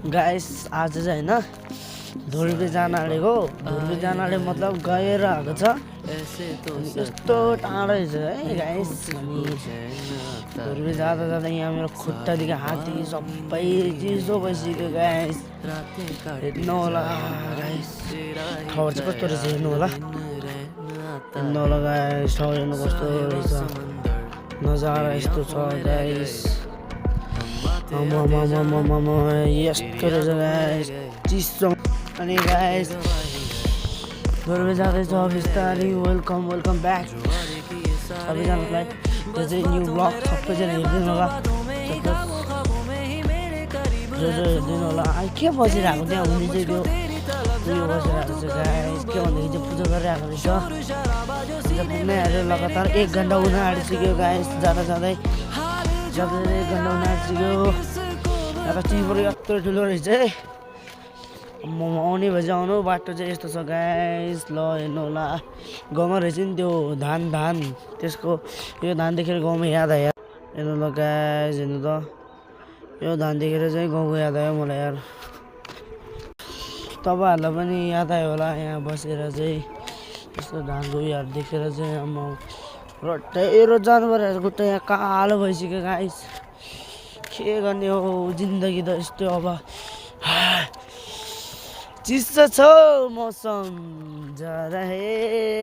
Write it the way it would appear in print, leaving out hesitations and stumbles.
guys आज चाहिँ होइन धुर्बी जान आँटेको धुर्बी जान आँटे मतलब गएर आएको छ अनि यस्तो टाढै छ है गाइस अनि धुर्बी जाँदा जाँदा यहाँ मेरो खुट्टादेखि हातदेखि सबै चिसो भइसक्यो गाइस हेर्नु होला गाइस ठाउँ चाहिँ कस्तो रहेछ हेर्नु होला गाइस ठाउँ हेर्नु कस्तो रहेछ नजारा यस्तो छ गाइस यस्तो रहेछ गाइस चिसो अनि गाइस धुर्बी जाँदैछ बिस्तारै वेलकम ब्याक सबैजनालाई त्यो चाहिँ न्यू ब्लग सबैजना हेरिदिनु होला जो हेरिदिनु होला के बसिरहेको त्यहाँ हुने चाहिँ त्यो उयो बसिरहेको छ गाइस के भन्दाखेरि चाहिँ पूजा गरिरहेको रहेछ पूजा पुग्नै आएर लगातार 1 घन्टा हुन आँटिसक्यो गाइस जाँदै 1 घन्टा हुन आँटिसक्यो यहाँ त चिबरो यत्रो ठुलो रहेछ है म आउने भए चाहिँ आउनु बाटो चाहिँ यस्तो छ गाइस ल हेर्नु होला गाउँमा रहेछ नि त्यो धान त्यसको यो धान देखेर गाउँमा याद आयो हेर्नु ल गाइस हेर्नु त यो धान देखेर चाहिँ गाउँको याद आयो मलाई यार तपाईँहरूलाई पनि याद आयो होला यहाँ बसेर चाहिँ यस्तो धानको उयोहरू देखेर चाहिँ म रट्टै जानु पऱ्यो खुट्टा यहाँ कालो भइसक्यो गाइस के गर्ने हो जिन्दगी त यस्तो अब चिसो छ मौसम जा रहे